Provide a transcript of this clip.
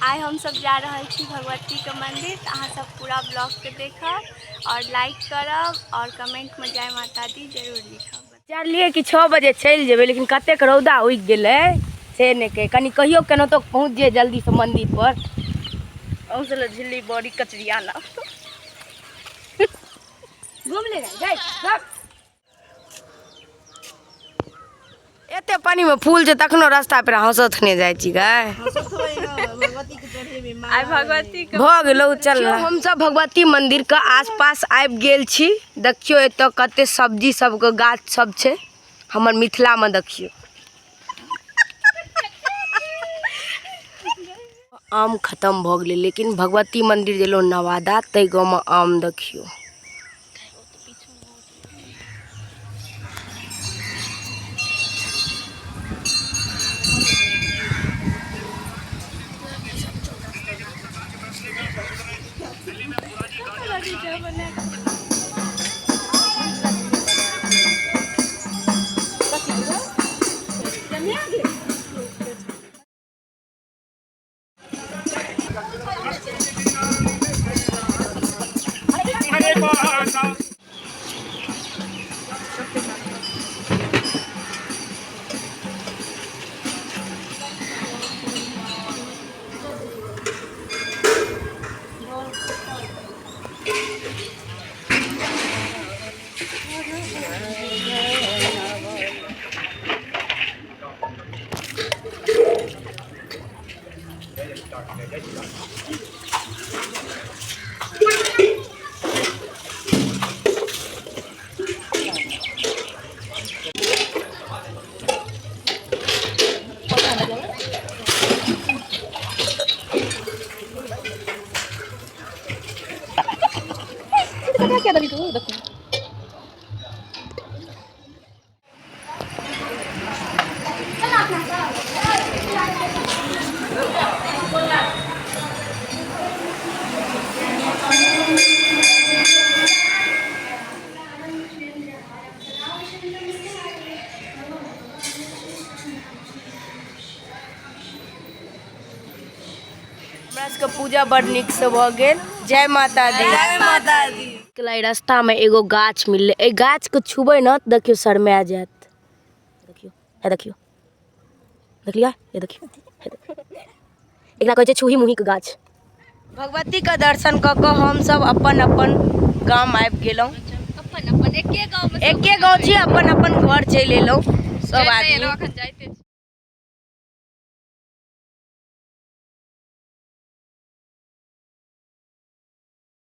आइ हमसब जा रहल छी भगवतीके मन्दिर। तऽ अहाँ सब पूरा ब्लॉगके देखब आओर लाइक करब आओर कमेन्टमे जय माता दी जरूर लिखब। विचारलियै कि 6 बजे चलि जेबै, लेकिन कतेक रौदा उगि गेलै से नहि कहि। कनि कहियो केनाहितो पहुँच जइयै जल्दीसँ मन्दिरपर। अहूँ झिल्ली बड़ी कचरी आना घूम ले गए। एते पानी में फूल छै तखनो रास्ता पर हंसत ने जाइ छी गाय। आइ भगवती के भऽ गेलौ। चल, हमसब भगवती मंदिर के आसपास आबि गेल छी। देखियौ, एतऽ कते सब्जी सबके गाछ सब छै। हमर मिथिला में देखियौ, आम खतम भऽ गेलै, लेकिन भगवती मंदिर गेलहुँ नवादा, ताहि गाँवमे आम देखियौ। हमरा सबके पूजा बड़ नीकसँ भऽ गेल। जय माता दी। जय माता दी। एहि रास्तामे एगो गाछ मिललै। एहि गाछके छुबै ने तऽ देखियौ, शरमाए जायत। देखियौ, हे देखियौ, देखलियै? हे देखियौ, हे देखियौ। एकरा कहै छै छुही मुहीके गाछ। भगवतीके दर्शन कऽ कऽ हमसब अपन अपन गाम आबि गेलहुँ। अपन अपन एके गाँव में। एके गाँव छी, अपन अपन घर चलि एलहुँ सब आदमी। एखन जाइत।